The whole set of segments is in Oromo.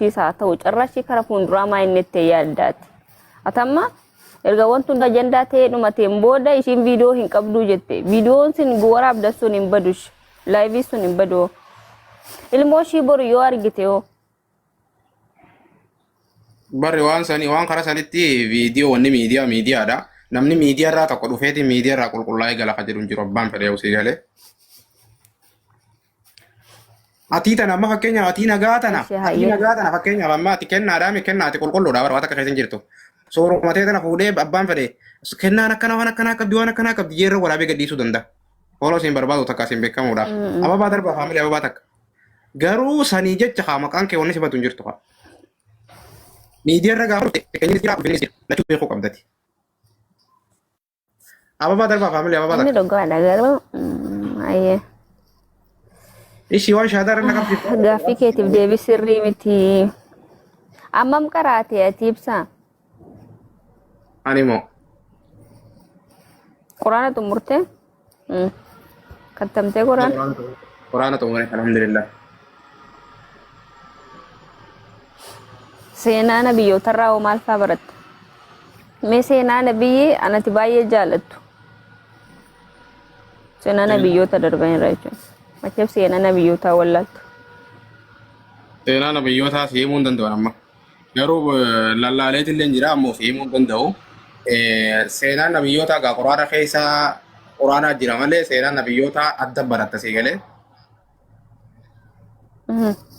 ishiis haa ta'u carraa ishii kara fuulduraa maa inni itti yaaddaati. Atamma erga wanti hundi ajandaa ta'ee dhumateen booda ishiin viidiyoo hin qabduu jette. Viidiyoon sin waraabdan sun hin badush. Laayivii sun hin badu. Ilmoo ishii boru yoo argite hoo. Barri waan sanii waan karaa sanitti viidiyoo wanni miidiyaa miidiyaadha. Namni miidiyaa irraa tokko dhufeeti miidiyaa irraa qulqullaa'ee gala kan jedhu hin jiru abbaan fedhe usii galee. Atii tana amma fakkeenyaaf atii nagaa tana Ishee atii hayyee. nagaa tana fakkeenyaaf amma ati kennaadhaa mi kennaa ati qulqulluudha bara waan takka keessa hin jirtu. Soorumatee tana fuudhee abbaan fedhe kennaan akkana waan akkanaa qabdi waan akkanaa qabdi jeerra waraabee gadhiisuu danda'a. Fooloo siin barbaadu takka siin beekamuudhaaf. Ababaa darbaa faamilii ababaa takka. Garuu sanii jecha haa maqaan kee wanni si batu hin jirtu haa. Miidiyaa irra gaafa dhufte keenyis jira ulfinnis jira. Lachuu beekuu qabdati. Ababaa darbaa faamilii ababaa Inni takka. dhugaadha garuu ayyee. Ishii waan shaadaa irra na qabsiifte. Gaaffii keetiif deebii sirrii miti. Ammam qaraate ati ibsaa? Ani moo Quraana xumurtee? Kattamtee quraana? Quraana xumure alhamdulillah. Seenaa nabiyyootarraa hoo maal faa baratte? Mee seenaa nabiyyi anati baay'ee jaalattu. Seenaa nabiyyoota darban irraa jechuudha. Macheef seenaa nabiyyootaa wallaaltu. Seenaa nabiyyootaa si himuu hin danda'u amma. Garuu lallaaleetillee hin jira ammoo si himuu hin danda'u. Seenaan nabiyyootaa egaa quraana keessa quraanaa jira malee seenaan nabiyyootaa adda baratta si galee.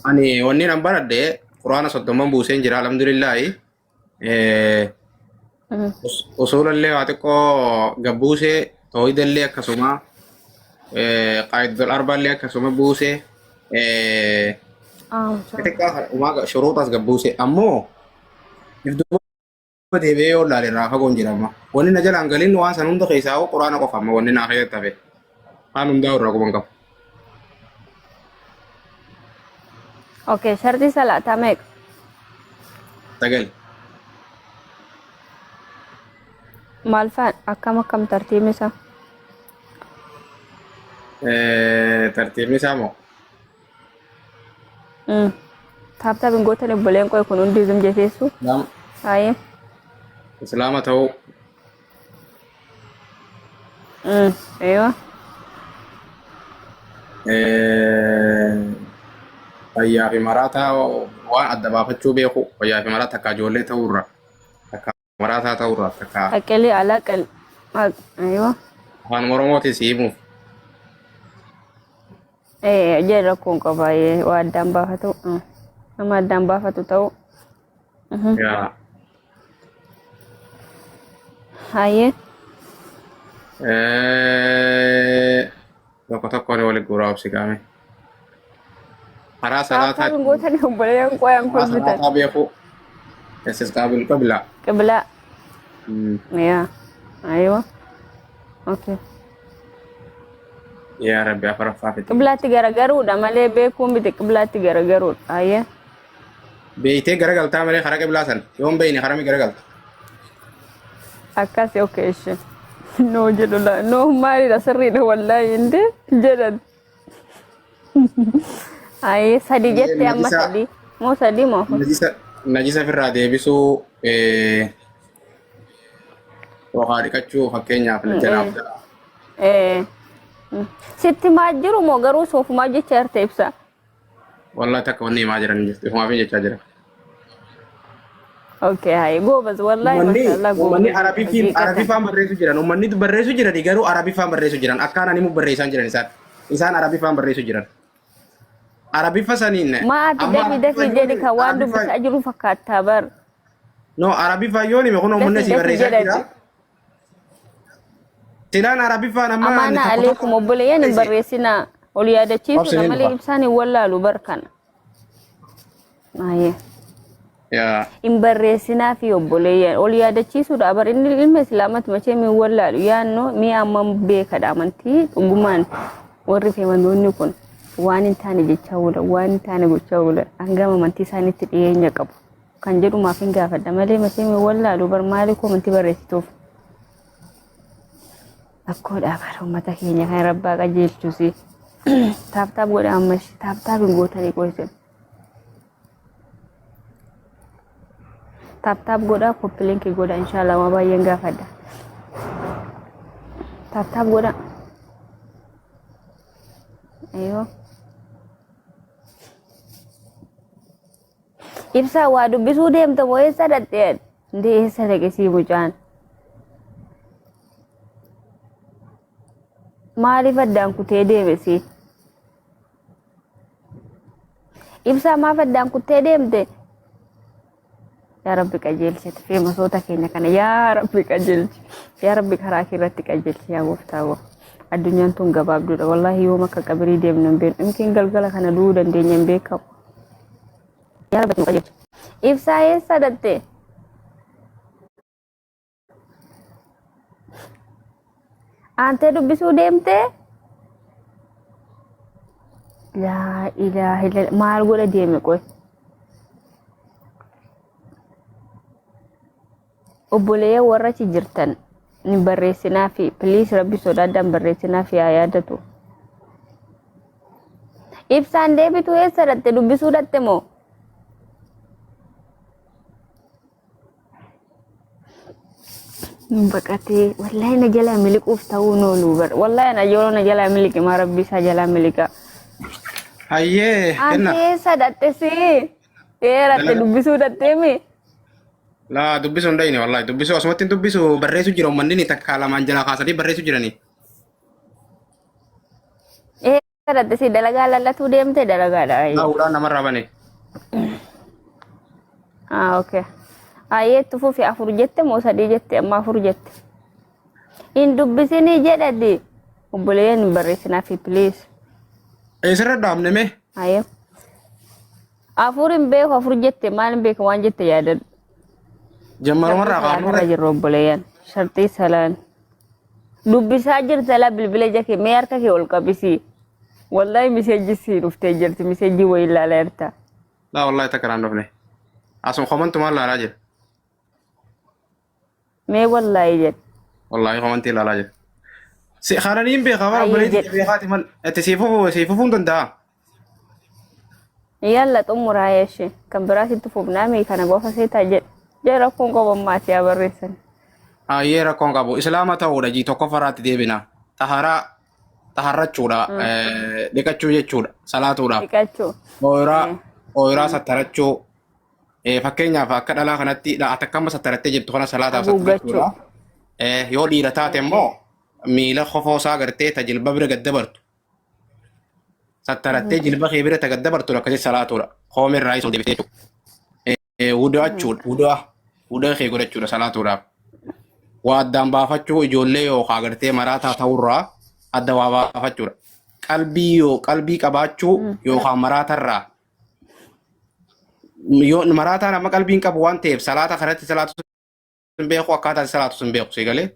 Ani wanni nan baradhe quraana soddomman buuseen jira alhamdulillaahi. Usuulallee waa xiqqoo gabbuusee toohidallee akkasuma qaayidatul arbaallee akkasuma buusee xixiqqaa umaa shuruuxas gabbuuse ammoo if duuba deebi'ee yoo ilaale irraa fagoon jira amma. Wanni na jalaan galin waan san hunda keessaa hoo quraana qofa amma wanni naa keessatti hafe. Waan hundaa irraa quban qabu. Okay, sharxii salaataa meeqa? Sagal. Maal fa'aa akkam akkam tartiibni isaa? Tartiibni isaa moo? Taap taap hin gootan obboleen qoy kun hundi zum jeteessu. Islaama Haayee. Islaama ta'uu Eewa. Fayyaa fi maraataa waan adda baafachuu beeku fayyaa fi maraataa takka ijoollee ta'uurra takka maraataa ta'uurra takka Aqilii alaqal. Eewa. Afaan Oromootiin si himuuf. Ee jedhe rakkoon qaba waa addaan baafatu. Nama addaan baafatu ta'u. Yaa. Hayyee. Tokko tokkoon wali guuraa obsi qaame. Karaa salaataa Taaptaap hin gootanii obboleeyyan qoyaan karaa kolfitan. salaataa beeku. Istisqaabil qibla. Qiblaa. Yaa. Aywa. Okay. Yaa Rabbi afuraffaa fixi. Qiblaatti garagaruudha malee beekuun miti qiblaatti garagaruudha. Hayyee. Beeytee garagaltaa malee karaa qiblaa san yoo hin beeyne karaa mi garagalta. Akkasi okay ishi. No jedhu la no maalidha sirriidha wallaahi inde jedhan. Ayee sadi jette amma Najisa sadi. Moo sadi moo afur? najisa najisa ofirraa deebisuu yookaan dhiqachuu fakkeenyaaf janaaf Eh. Sitti maa jiru moo garuu soofumaa jecha jirta ibsa. Wallahi takka wanni himaa jiran hin jirtu. Ifumaaf hin jechaa jira. Okay, hayi goobaz wallahi Uummanni mashallah uummanni goobaz Arabifiin haqiiqatan. Arabifaan barreessu jiran. Uummanni barreessu jirani garuu Arabifaan barreessu jiran. Akkaan ani immoo barreessaan jiran isaan. Isaan Arabifaan barreessu jiran. Arabifa saniin Maa ati amma dafii Arabifa dafii yoon jedhi kan waan Arabifa dubbisaa jiru fakkaattaa bar. no Arabifa yoon hime kun uummanni Dafii asii dafii barreessaa jira. jedhati. Silaan Arabiffaan amma ani Amaanaa tokko tokko aleekum obboleeyyan hin barreessinaa. Ol yaadachiisuudha obsiniin malee dhufa. ibsaan hin wallaalu bar kana. Ayyee. Yaa. Hin barreessinaa fi obboleeyyan ol yaadachiisuudha bar inni ilma islaamatti machee mi wallaalu yaannoo mi'a amman beekadha amantii dhugumaan warri feemanoonni kun waan hin taane jechaa oolan waan hin taane gochaa oolan hangam amantii isaaniitti dhiyeenya qabu kan jedhu maaf hin gaafadha malee machee mi wallaalu bar maalii koo amantii barreessituuf rakkoodha bar uummata keenya kan rabbaa qajeelchusi taaptaap godha ammas taaptaap hin gootanii qoysin. Tap tap godhaa, copy link godhaa, inshaallah waa baay'een gaafadha. Tap tap godhaa. Ayyoo. Ibsaa waa dubbisuu deemta moo eessa dhaqxee? Ndee eessa dhaqe sii mucaan? Maaliif addaan kutee deeme sii? Ibsaa maaf addaan kuttee deemte? Yaa Rabbi qajeelchi ati feemasoota keenya kana yaa Rabbi qajeelchi. Yaa Rabbi karaa kee irratti qajeelchi yaa gooftaa koo. Addunyaan tun gabaabduudha. Wallaahi yoom akka qabirii deemnu hin beeknu. Imkiin galgala kana du'uu dandeenya hin beekamu. Yaa Rabbi nu qajeelchi. Ibsaa eessa dhatte? Aantee dubbisuu deemtee? Laa ilaaha illallah. Maal godha deeme qoy? Obboleeyyan warra achi jirtan ni barreessinaa fi please rabbi sodaadhaan barreessinaa fi haa yaadatu. Ibsaan deebitu eessa dhatte dubbisuu dhatte moo? Baqatee wallahi na jalaa miliquuf ta'uu hin oolu bar wallahi na yeroo na jalaa miliqe maa rabbi isaa jalaa miliqa. Hayyee kenna. Ati eessa dhatte si? Dheeratte Dalaga. dubbisuu dhattee mi? Laa dubbisuu hin dhayne wallahi dubbisuu asumatti hin dubbisu barreessu jira uummanni takka lamaan jalaa kaasanii barreessu jiranii. Eessa dhatte si dalagaa lallatuu deemte dalagaadha. Laa ulaan namarraa bane. Ah, okay. Ayyee itti fufi afur jette moo sadii jette amma afur jette. Hin dubbisinii jedhati. Obboleeyyan hin barreessinaa fi please. Eessarra dhaabne mee? Ayyee. Afur hin beeku afur jette maal hin beeku waan jette yaadadhu. Jammarumarraa Sharxii kaafnurre. salaatarra jirru obboleeyyan. Sharxii salaan. Dubbisaa jirta laa bilbila ija kee mee harka kee ol qabisii. Wallahi miseejji sii dhuftee jirti miseejjii wayii ilaalaa jirta. Laa wallahi takka naan dhufne. Asuma komantumaan laalaa jira. Mee wallahi jedhe. Wallahi komantii laalaa jira. Si kananiin beekaa bara Ayyee obboleetti jedhe. beekaati mal. Itti siif fufuu siif fufuu hin danda'a. Yalla xumuraa yeeshe kan biraa sitti fufnaa mee kana qofa seetaa jedhe. Jee rakkoon qabu ammaati yaa barreessan. Ayyee rakkoon qabu. Islaama ta'uudha jii tokkoffaraatti deebina. Taharaa taharrachuudha dhiqachuu jechuudha salaatuudhaaf. Dhiqachuu. Ooyiraa ooyiraa sattarachuu. Fakkeenyaaf akka dhalaa kanatti ati akka amma sattarattee jirtu kana salaataaf Haguuggachuu. sattarachuudha. Yoo dhiira taate immoo miila kofoo isaa gartee ta jilba bira gad dabartu. Sattarattee jilba kee bira ta gad dabartu akkasii salaatuudha. Koomee irraa isa deebitee jechuudha. Wudu'achuudha. Wudu'a. Wudu'a kee godhachuudha salaatuudhaaf. Waa addaan baafachuu ijoollee yookaan gartee maraataa ta'urraa adda waa baafachuudha. Qalbii yoo qalbii qabaachuu yookaan maraatarraa yoo maraataan amma qalbii hin qabu waan ta'eef salaata kanatti salaatu hin beeku akkaataa salaatu hin beeku si galee.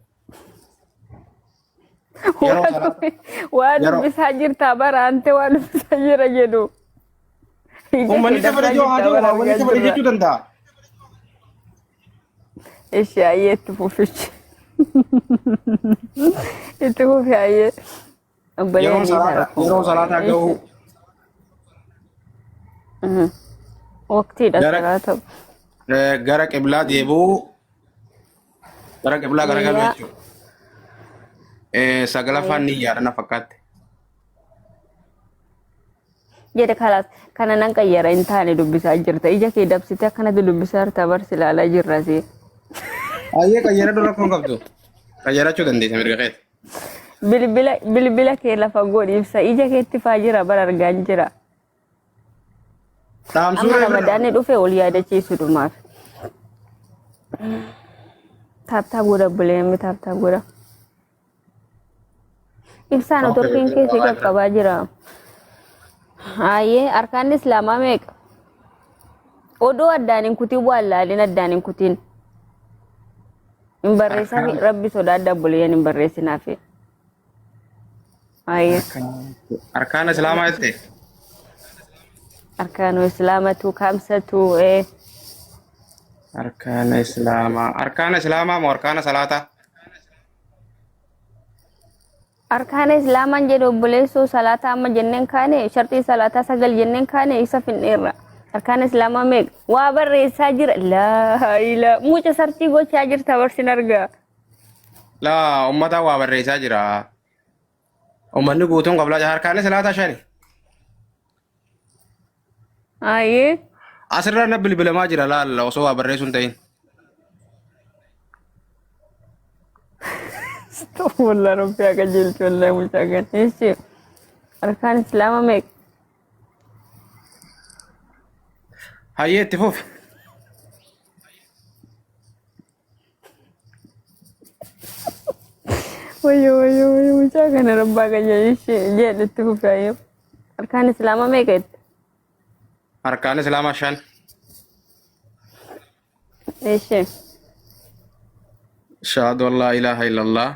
Yeroo salaata Waa yeroo dubbisaa jirtaa bara ante waa dubbisaa jira jedhu. Ija kee uummanni dabsaa safara jiru haa jirtaa jiru bara uummanni argaa safara jirra. jechuu danda'a. Ishi ayyee itti fufichi. Itti fufi ayyee. Obboleen Yeroon isaa salaata rakkoon yeroon qabu. salaataa gahuu Waqtiidha gara salaata. gara qiblaa deebi'uu gara qiblaa garagaluu Niyyaa. jechuudha. Sagalaffaan niyyaadha na fakkaatte. Jedhe kalaas kana nan qayyara hin taane dubbisaa jirta. Ija kee dabsitee akkanatti dubbisaa jirta barsi ilaalaa jirra si. Ayyee qayyara rakkoon qabdu. Qayyarachuu dandeessa mirga keeti. Bilbila bilbila kee lafa godhi ibsa ija keetti faa jira bara argaan jira. Dhaamsuu Amma irra ramadaanni dhufe ol yaadachiisu dhumaaf. Tap tap godha buleemmi tap tap godha. Ibsaan otorkiin kee si qaqqabaa jira. Hayyee arkaan islaamaa meeqa? Odoo addaan hin kutin waan laalin addaan hin kutin. Hin barreessaafi rabbi sodaadha obboleeyyan hin barreessinaafi. Hayyee Arkaan islaamaa jette. arkaanu islaamatu kamsatu ee Arkaana islaamaa. Arkaana islaamaa moo arkaana salaataa? Arkaana islaamaan jedhu obboleessoo salaataa amma jenneen kaane sharxii salaataa sagal jenneen kaane isa finneerra. Arkaan islaamaa meeqa? Waa barreessaa jira. Laa ilaa muca sarchii gochaa jirta barsin argaa. Laa, ummata waa barreessaa jira. Ummanni guutuun qablaa jira. Harkaan salaataa shani. Ayyee. Asirraa na bilbilamaa jira laal osoo waa barreessuu hin ta'in. Astaghfirullah, Rabbi haa qajeelchu wallahi mucaa kana. Eessi arkaan islaamaa meeqa? Hayyee, itti fufi. Wayyo, wayyo, wayyo, mucaa kana Rabbaa qajeelchu jedhe. Itti fufi hayyee. Arkaan islaamaa meeqa itti? Harkaan islaamaa shan. Eessi. Ashhadu an laa ilaaha illallah.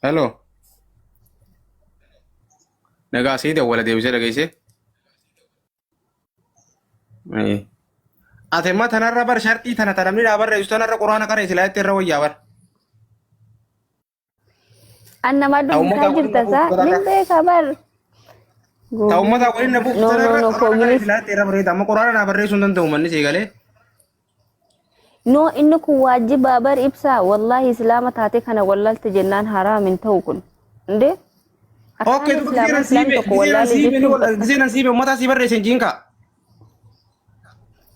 Hello. Nagaa sii dawwala deebisee dhageessee. Ati immoo tanarra bar sharxii tana tanamni dhaa barreessu tanarra quraana qaree silaa itti irra wayyaa bar. An namaa Ta dubbisaa ummata waliin jirta na saa buufu nin tanarra. beeka bar. Ta ummata waliin na buufu No, no, tanarra no, quraana qaree koognis. silaa itti irra bareeda. Amma quraana naa barreessuu hin danda'u manni sii galee. No, inni kun waajibaa bar ibsaa, wallaahi islaama taate kana wallalte jennaan haraam hin ta'u kun. Indee? Okay, Arkaan duba islaamaa giseenan islaamni siibe tokko giseenan wallaale siibe ni jechuun wal giseenan siibe ummata sii barreesse hin jiinka.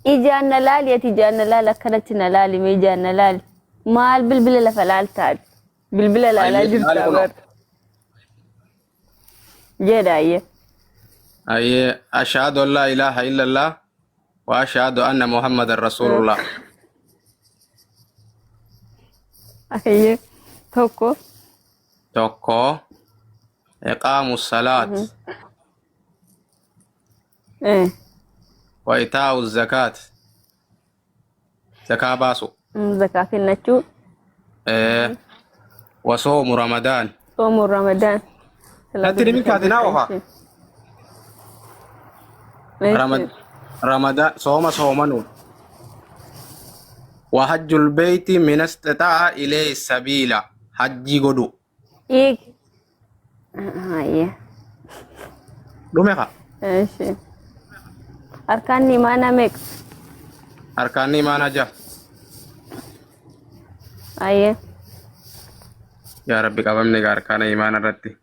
Ijaan na laali, ati ijaan na laali, akkanatti na laali, mee ijaan na laali. Maal bilbila lafa laaltaati? Bilbila laalaa Ayyee, laali jirtaa kunoo. bar. Jedha ayyee. Ayyee, ashhadu an laa ilaaha illallah wa ashhadu anna Muhammadan rasulullah. Ayyee. Tokko. Tokko, iqaamu salaat wa itaa'u zakaat, zakaa baasu. Zakaa kennachuu. Wa soomu ramadaan. Soomu ramadaan. Natti ni milkaate naa ofa. Ramadaan sooma soomanu. Wa hajjul beeyti min istixaa'a ilayhi sabiila, hajjii godhu. Hiik. Ayyee. Dhume ka. Eeshi. Arkaan imaanaa meeqa? Arkaan imaanaa jaha. Ayyee. Yaa Rabbi, qabamne egaa arkaana imaana irratti.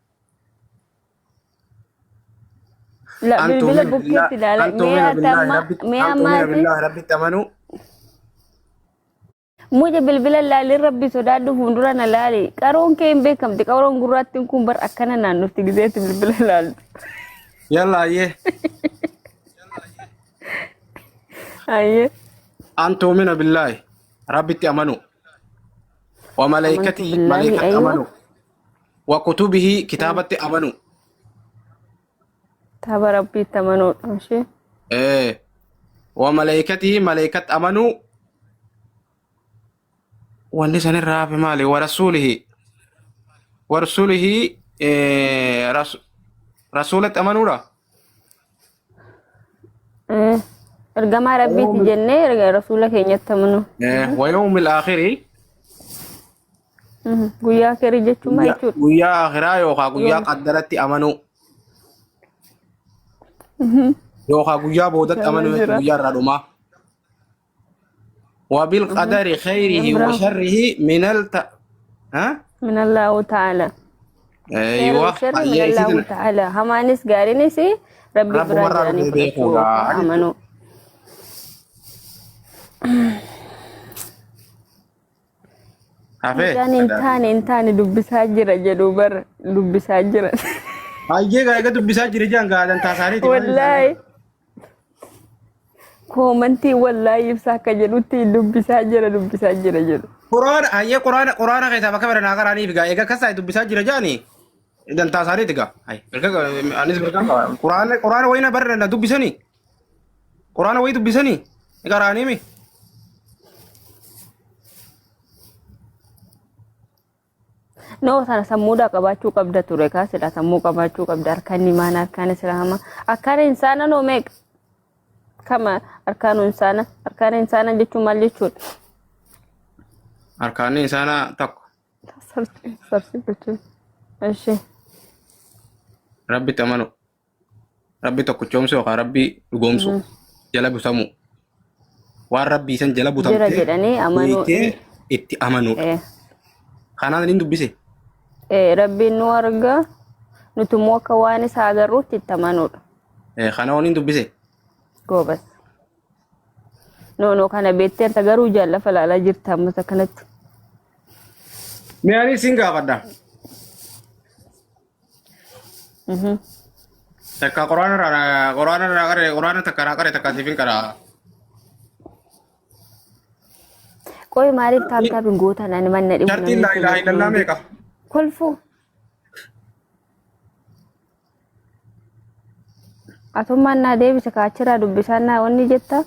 La An bilbila tu'mina bukkeetti billah ilaala. an Mee tu'mina ati billahi amma rabbitti mee an tu'mina ammaati billahi rabbitti amanuu. Muca bilbila laalin, rabbi sodaadhu, fuuldura na laali. Qaroon kee hin beekamti. Qaroon gurraattiin kun bar akkana naannofti gizeetti bilbila laaltu. Yalla, ayyee. Ayyee. An tu'mina billahi rabbitti amanuu. Wa Amantu malaikatihi billaahi malaikatti aywa. amanuu. Wa kutubihi kitaabatti amanuu. Kitaaba rabbiitti amanuudha. Ishee. Wa malaikatihi malaikatti amanuu. Wanni sanirraa hafe maali? Wa rasuulihi wa rasuulihi rasuulatti amanuudha. Ergamaa rabbiiti jennee erga rasuula keenyatti amanuu. Wa yawmil aakhiri. Guyyaa kerii jechuun maal jechuudha? Guyyaa akhiraa yookaan guyyaa qaddaratti amanuu yookaan guyyaa boodatti amanuu jechuudha, Jira. guyyaa irraa dhumaa. Wa bil qadari khayrihi wa Bravo. sharrihi minal ta ha? من الله تعالى. Aywa. Sharri من Ayyee الله isitin تعالى. Hamaanis gaariinis rabbi biraa Rabbumarraa jiranii dhufee fudhachuu beekuudha yookaan jechuudha. amanuu. Hafee. Mucaan hin taane hin taane dubbisaa jira jedhu bar, dubbisaa jira. Ayyee, gaa egaa dubbisaa jira jaan gaa dantaa isaaniiti maal isaanii. Wallaahi koomantii wallaahi ibsa akka jedhutti dubbisaa jira, dubbisaa jira jedhu. Quraana, ayyee, quraana keessaa bakka fedhan haa qaraaniif gaa egaa akkas ta'e dubbisaa jira jaani dantaa isaaniiti gaa. Ay, mirga anis mirga qaba. Quraana wayina barra na dubbisanii. Quraana wayii dubbisanii qaraanii mi. No, sana sammuudhaa qabaachuu qabda ture kaasidha, sammuu qabaachuu qabda. Harkaan imaana, harkaan islaama, akkaan insaana noo meeqa? Kama arkaanu insaana. Arkaana insaana jechuun maal jechuudha? Arkaanni insaanaa tokko Sarsi gochuun. Ishi. Rabbitti amanu. Rabbi tokkichoomsu yookaan Rabbi dhugoomsu jala butamu. Waan Rabbii san jala Jira butamtee jedhanii amanuu. beektee itti amanuudha. Kanaan inni dubbise. Rabbiin nu arga. Nuti immoo akka waan isaa agarruutti itti amanuudha. Kana waliin dubbise. Goobas. No no kana beekteerta garuu jaallafa laalaa jirta ammas akkanatti. Mee ani siin gaafadha. Takka quraana irraa quraana irraa qaree quraana takka irraa qaree takka siif hin qaraa. Qoy maaliif taap taap hin gootan ani manna dhibu Shartiin namni laa kun ilaaha illallaa meeqa? kolfuu. Atummaan naa deebise kaachirraa dubbisaan naa wanni jetta.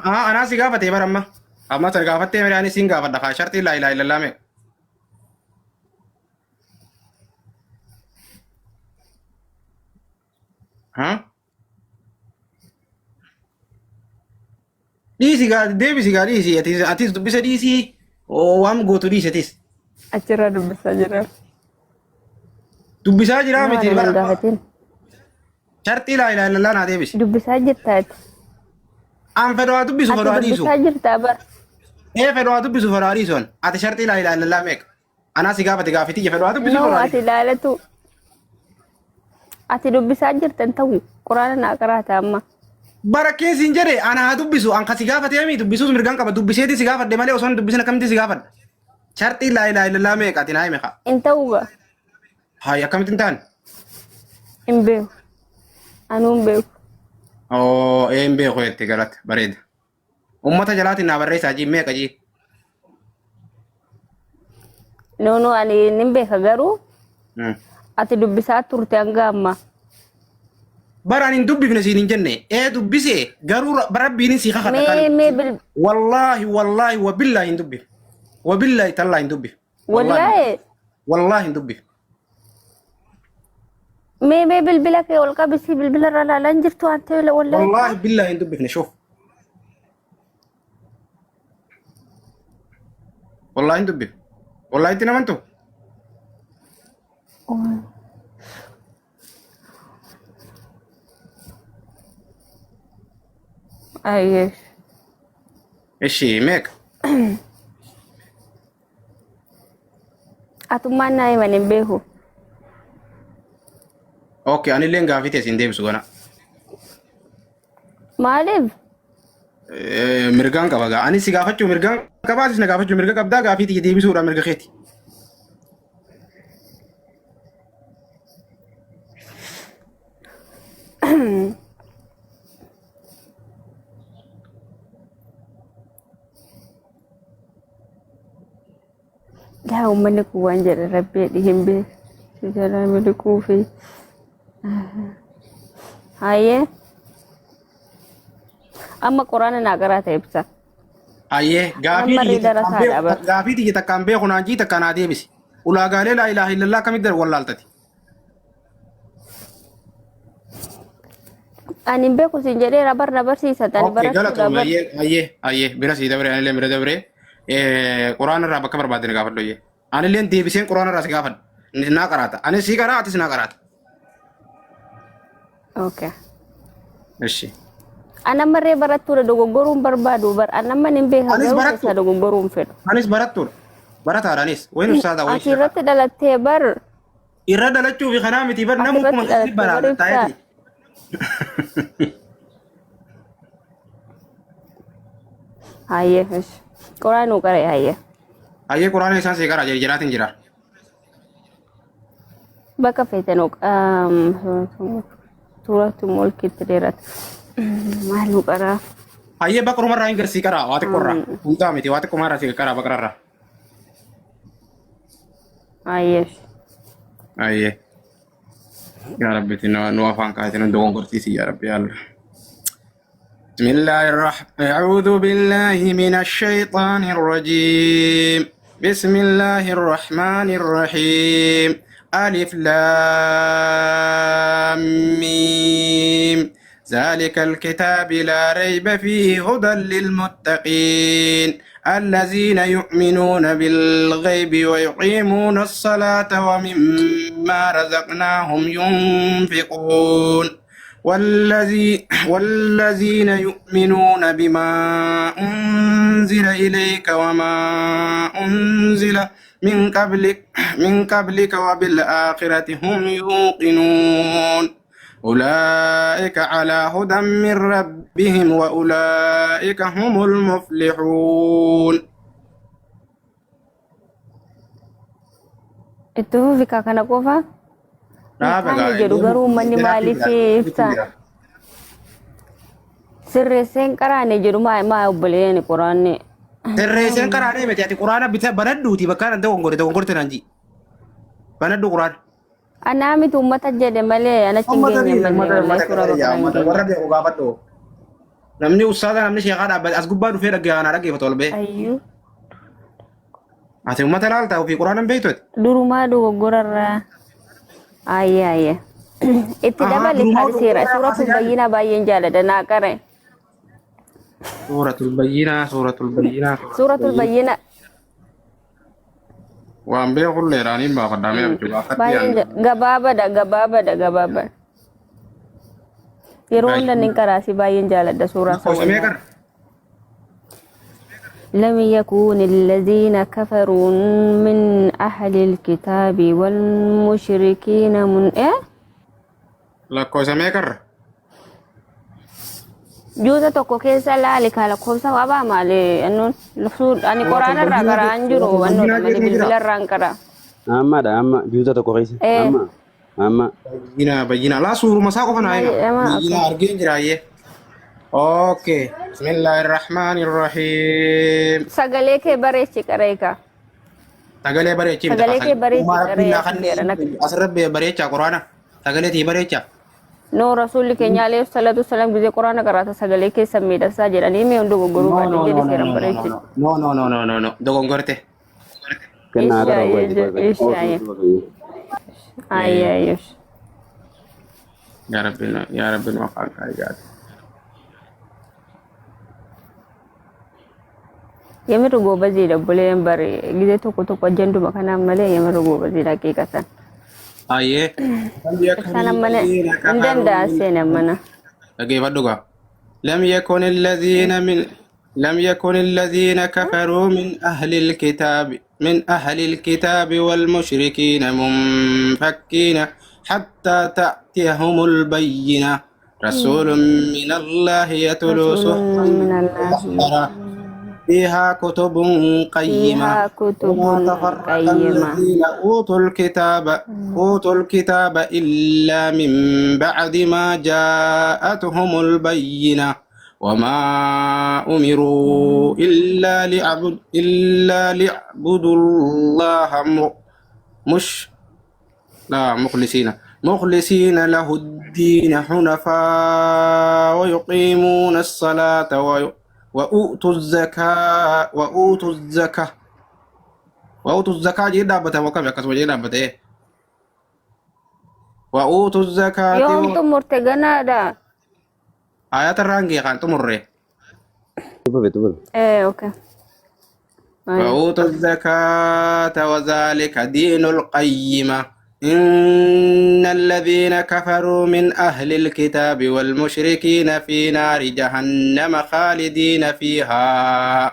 Haa anaa si gaafatee bara amma. Amma sana gaafattee mere ani siin gaafadha kaa shartiin laa ilaaha illallaa meeqa? Haa? Dhiisi gaa deebisi gaa dhiisi atis atis dubbisa dhiisi waan gootu dhiisi atis. Achirraa dubbisaa jira. Dubbisaa jiraa Nama miti nama bara hin gaafatin. shartii laa ilaaha illallaa naa deebisi. Dubbisaa jirta ati. An fedhu haa dubbisu Ati fedhu haa dhiisu. dubbisaa jirta bara. Ee fedhu haa dubbisu fedhu haa dhiisu an. Ati shartii laa ilaaha illallaa meeqa? Anaa si gaafate gaafiti fedhu haa dubbisu No fedhu haa ati dhiisu. ilaalatu. Ati dubbisaa jirta hin ta'u. Quraana naa qaraata amma. Barakkeen siin jedhe ana haa dubbisu an kasi gaafatee mi dubbisuus mirgaan qaba dubbiseeti si gaafadhe malee osoo hin dubbisin akkamitti si gaafadha. Shartii laa ilaaha illallaa meeqa ati naa hime kaa. Hin ta'u gaa. Hayi akkamitti hin taane? Hin beeku. Anuu hin beeku. Oo ee hin beeku jette galata bareeda. Uummata jalaatiin naa barreessaa jii meeqa jii. No no ani hin beeka garuu ati dubbisaa turte hanga ammaa. Bara ani hin dubbifne siin hin jenne ee dubbise garuu rabbiin sii kakadha kan Mee mee bil wallaahi wallaahi wabillaahi hin dubbifne wabillaahi tallaahi hin dubbifne wallaahi wallaahi wallaahi hin dubbifne. mee mee bilbila kee ol qabisi bilbila irra ilaalaa hin jirtu waan ta'eef wallaahi. Wallaahi billaahi hin dubbifne shuf. Wallaahi hin dubbifne. Wallaahi itti namantu. Ayyeesh. Ishi meeqa? Atummaan naa himan hin beeku. Okay, anilleen gaafii ta'e siin deebisu gana. Maaliif? Mirgaan qaba gaa. Anis si gaafachuu mirgaan qaba, atis na gaafachuu mirga qabdaa gaafii tiyya deebisuudha mirga keeti. Yaa uummanni kun waan jedhe rabbi jedhi hin beeku. Si jalaa miliquu fi. Hayyee. Amma quraana naa qaraata ibsa. Hayyee gaafii Amma tiyya riidara takkaan saadha beeku bara. gaafii tiyya takkaan beeku naan jii takkaan naa deebisi. Ulaagaalee laa ilaaha illallah akkamitti wallaaltati? Ani hin beeku siin jedheera bar na barsiisa tani Okay, barachuudha galatoome. bar. Hayyee hayyee hayyee bira sii dabre anillee bira dabre. Quraana irraa bakka barbaadde na gaafadhu hayyee. Anilleen deebiseen quraana irraa si gaafadha. Naa qaraata. Anis sii qaraa atis naa qaraata. Okay. Ishi. An ammarree barattuudha dogoggoruun barbaadu bar an amma hin beeka Anis garuu barattu. keessaa dogoggoruun fedhu. Anis barattuudha. Barataadha anis. Wayin ustaaza wayin Ati sheekha. irratti dhalattee bar Irra dhalachuu fi kanaa miti bar ati namuu irratti kuma sitti dhalattee bar baraadha ibsaa. taa'eeti. Hayyee ish. Quraanuu qaree hayyee. Hayyee quraana isaan sii qara jiraatiin jira. Bakka feetan suuratu mulkitti dheerata. Maal nu qaraa? Hayyee baqarumarraa hin garsii qara waa xiqqoorraa. Hundaa miti waa xiqqoomarraa sii qara baqararraa. Hayyee. Hayyee. Yaa Rabbi nu afaan kaatiin nu dogongorsiisi yaa Rabbi yaa Allah. بسم الله الرحمن أعوذ بالله من الشيطان الرجيم بسم الله الرحمن الرحيم ألف لام ميم. ذلك الكتاب لا ريب فيه هدى للمتقين الذين يؤمنون بالغيب ويقيمون الصلاة ومما رزقناهم ينفقون والذين يؤمنون بما أنزل إليك وما أنزل من قبلك وبالآخرة هم يوقنون أولئك على هدى من ربهم وأولئك هم المفلحون. Itti fufi kaa kana qofa. Hin Dhaaba taane gaa jedhu garuu uummanni maaliif ibsa sirreessee hin qaraane jedhu maa maa obboleeyyan quraanni. Sirreesseen qaraanee miti, ati quraana bita banadhuuti bakka nan dogongore dogongorte naan ji. Banadhu quraana. Anaa miti, uummata jedhe malee anachi hin Uummata geenye ni malee uummata wallahi uummata suuraa kana yaa baqaraa hin uummata geenye. Warra beeku gaafadhu. Namni ustaaza, namni sheekaa dhaabbate as gubbaa dhufee dhaggeeffatu dhaggeeffatu ol ba'e. Ayyuu. Ati uummata laaltaa ofii quraana hin beektu ati. Durumaa dogoggorarraa. Ayya ayya. Itti Ahaa dabali durumaa kan seera dogoggorarraa suuratul kaasee yaadu. Bayyinaa baay'een jaaladha naa qare. Suuratul Bayyinaa, Suuratul Bayyinaa, Suuratul Suuratul Bayyinaa. Bayyinaa. Waan beekullee raaniin baafadhaa mee abjuu gaafatti Baay'een gabaabadha, gabaabadha, gabaabadha. Yeroo hunda nin qaraasi, baay'een jaaladha suuraa san Lakkoofsa wallahi. meeqa? لم يكون الذين كفروا من أهل الكتاب والمشركين من إيه؟ Lakkoofsa meeqarra? Juuza tokko keessa laali kaa lakkoofsa qabaa maali annuun ani Suuratul quraana irraa Bayyinaa qara'aan jiru Suuratul annuudha Bayyinaa malee jedhu jira. bilbila irraan qara. Ammaadha, amma juuza tokko keessa. Ee. Amma amma. Bayyinaa, Bayyinaa. Laa, suuruma isaa qofa naa Maal hima. jedhama? Bayyinaa argeen jira ayyee. Okay. Bismillahirrahmanirrahiim. Sagalee kee bareechi qareeka. Sagalee bareechii miti. Sagalee kee bareechi Uumaa qaree Rabbiin naa seera kanneen asirra bareechaa quraana. Sagalee tii bareechaa. No, rasuulli keenya alayhi salaatu wasalaam gizee quraana qaraata sagalee keessan miidhagsaa jedhanii mee hundi dogoggoruu No, baadhe no, jedhi no, no, seeran no, no, bareechi. no, no, no, no, no, no. Dogongorte. Kennaa Ishi gara ayye, ishi ayye. Ayye ayye. Yaa Rabbi, yaa Rabbi, nu afaan kaayi. Yemirri goobaziidha obboleen bare gizee tokko tokko ajjanduma kanaan malee yemirri goobaziidha haqiiqatan. Ayyee. Ibsaan ammana hin danda'a seena ammana. Dhaggeeffadhu gaa. لم يكن الذين كفروا من أهل الكتاب والمشركين منفكين حتى تأتيهم البينة رسول من الله يتلو رسول صحفا من الله مطهرة فيها كتب قيمة. فيها كتب وما تفرق قيمة. الذين أوتوا الكتاب إلا من بعد ما جاءتهم البينة وما أمروا إلا ليعبدوا الله مش لا مخلصين له الدين حنفاء ويقيمون الصلاة وأوتوا الزكاة jedhee dhaabbata wakam akkasuma jedhee dhaabbate وأوتوا الزكاة. Yoom xumurte ganaadha? Ayata irraan gee kan xumurre. Tufufe tufufe. Ee, okay. وأوتوا الزكاة وذلك دين القيمة. إن الذين كفروا من أهل الكتاب والمشركين في نار جهنم خالدين فيها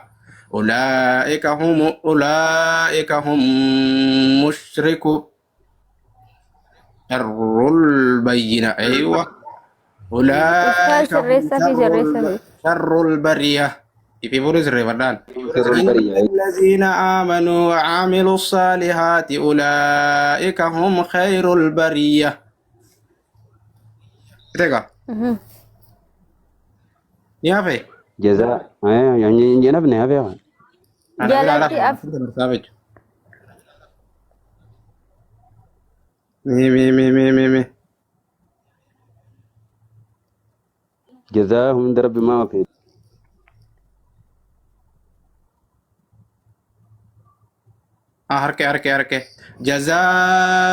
أولئك هم مشرك شر البينة، أيوة، أولئك Ustaaz هم sirreessaa fi شر sirreessaa fi. شر البرية في فورس الريفردان. شر إن البرية. الذين آمنوا وعملوا الصالحات أولئك هم خير البرية. تيجا يا في جزاء يعني جنبنا يا بيا. أنا بلا Jalatti لا af ثابت مي مي مي مي مي مي. جزاهم عند ربي ما في. Harke harke harke.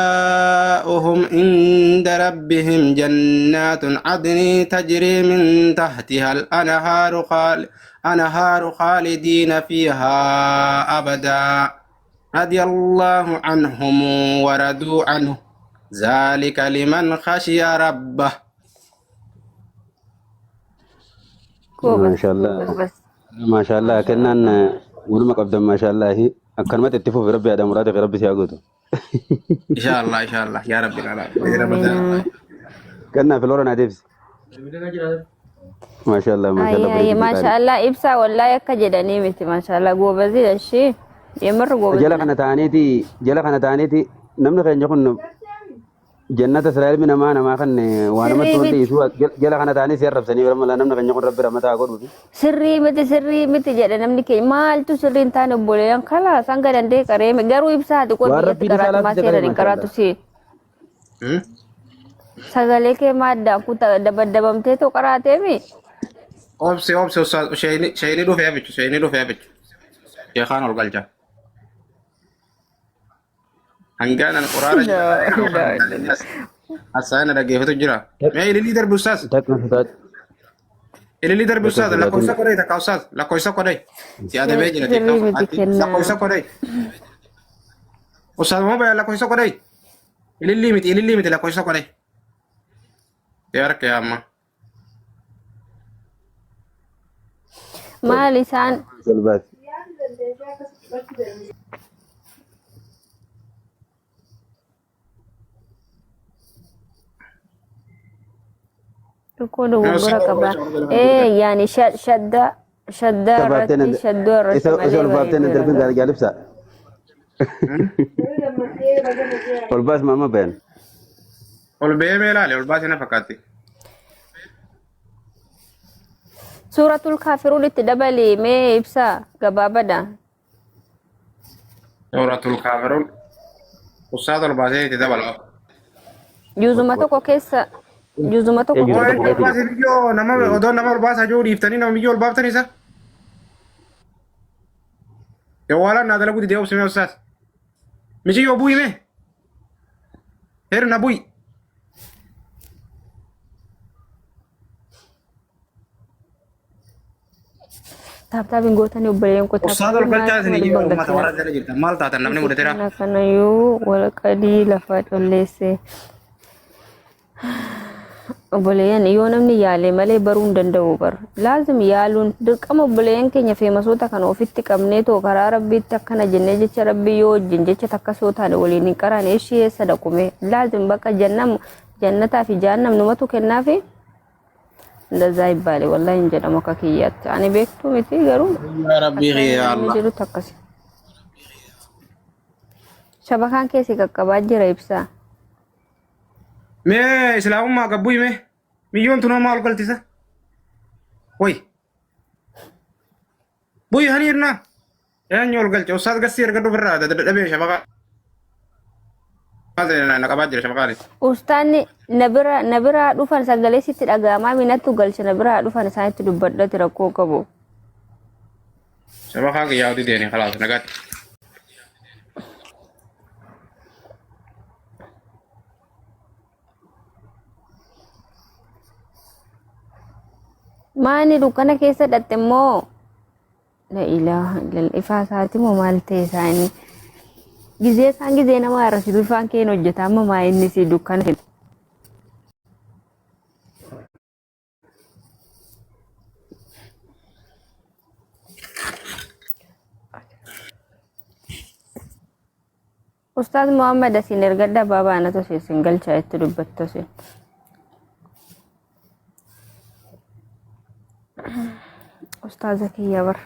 جزاؤهم عند ربهم جنات عدن تجري من تحتها الأنهار أنهار خالدين فيها أبدا رضي الله عنهم ورضوا عنه ذلك لمن خشي ربه. Goobas Maashaallah. goobas. Maashaallah kennaan waluma qabdan maashaallah. Akkanumatti itti fufi rabbi yaada muraada fi rabbi si haa guutu. إن شاء الله إن شاء الله يا رب العالمين. Kennaa filoora naa deebisi. Maashaallah maashaallah Ayyi ayyi bareedu maasha gaarii. Allah ibsaa wallaahi akka jedhanii miti maasha Allah goobazii ishee yemarra Jala goobazii. kana ta'aniiti namni keenya kun jannata Israa'el namaa namaa kan waa namatti Sirrii wanti miti isuu jala kana ta'anii si arrabsanii bara mala namni keenya kun rabbi rahmataa haa godhuufi. Sirrii miti sirrii miti jedhe namni keenya maaltu sirrii hin taane obboleeyyan kalaa sanga dandee qareeme garuu ibsaa ati qoy Waan biyyatti rabbiin isaa qaraatu maa laaffise seeran qaree hin qaraatu maashaallah. si sagalee kee maaddaan kuta dabaddabamtee too qaraateemi. Obsi obsi ustaaz shayni dhufee bichu shayni dhufee bichu sheekaan ol galcha. Hangaanan quraana jira asaana dhaggeeffatu jira. Mee ililii darbi ustaaz. Takka sodaat Ililii darbi takka ustaaz sodaatin. Lakkoofsa kodhee takka ustaaz lakkoofsa kodhee. Si adabee jira Sirrii tiktok miti kennaa. Lakkoofsa kodhee. Ustaaz moo bayaa lakkoofsa kodhee. Ililii miti ililii miti lakkoofsa kodhee. Yaa harka yaa amma. Maal isaan Salbaati. Xiqqoo Mee dogoggora ustaaz ol qaba. galcha ol galcha. Ee yaani shadda shaddaa Isa baaftee irratti shaddoo irratti isa malee ol baaftee na bareedeera darbin garuu. jaalibsa. Ol baas maama bayan. Ol ba'ee mee ilaali ol baasee na fakkaatti. Suuratul kaafiruun itti dabali mee ibsaa gabaabadha. Suuratul kaafiruun ustaaz ol baasee itti dabala. Juuzuma tokko keessa juuzuma tokko Juuzuma Ol tokko keessa keessa. baasee biyyoo nama odoo nama ol baasaa jiru dhiiftanii nama biyyoo ol baaftanii isa. Jawaalaan naa dalagu didee obsime ustaaz. Michiyyoo bu'i mee. Hirna bu'i. Taaptaabiin gootanii obboleeyyan koo Ustaaz ol taaptaabiin galchaa maal isinii kuma jira dhibban uummata warra galchina. jala jirtan maal taatan namni mudateera. Kana kanayyuu walqadii lafa dholleesse. Obboleeyyan yoo namni yaale malee baruu hin danda'u bar. Laazim yaaluun dirqama obboleeyyan keenya feemasoota kana ofitti qabnee too karaa rabbiitti akkana jennee jecha rabbii yoo wajjin jecha takka soo taane waliin hin qaraane ishii eessa dhaqume. Laazim bakka jannam jannataa fi jahannam numatu kennaafi. እንደዛ ይባላል ወላሂ hin jedhamu akka kiyyaatti ani beektuu miti garuu Yaa Rabbii akka yaa namni Allah. jedhutti akkasi. Shabakaan keessi qaqqabaa jira ibsaa. Mee islaamummaa gabbu'i mee miyyoon tunoo maal galtisa? Way bu'i hani hirnaa eenyu ol galche ustaaz gassii erga dhufirraa dadhabee shabakaa na qabaa jira shabakaanis. Ustaanni na bira na biraa dhufan sagalee sitti dhaga'amaa minattu galche na biraa dhufan isaanitti dubbadhati rakkoo qabu. Shabakaa kiyyaa odii deeni khalaas nagaatti. Maani dukkana keessa dhatte immoo la ilaaha illallah ifaa isaati moo maal ta'e isaanii gizee isaan gizee nama arrasitu ifaan keen hojjeta amma maa inni si dukkana keessa. Ustaaz Muhammad asiin ergadda baabaa anatu isin galchaa itti dubbattu isin. Ustaaza kiyya bar.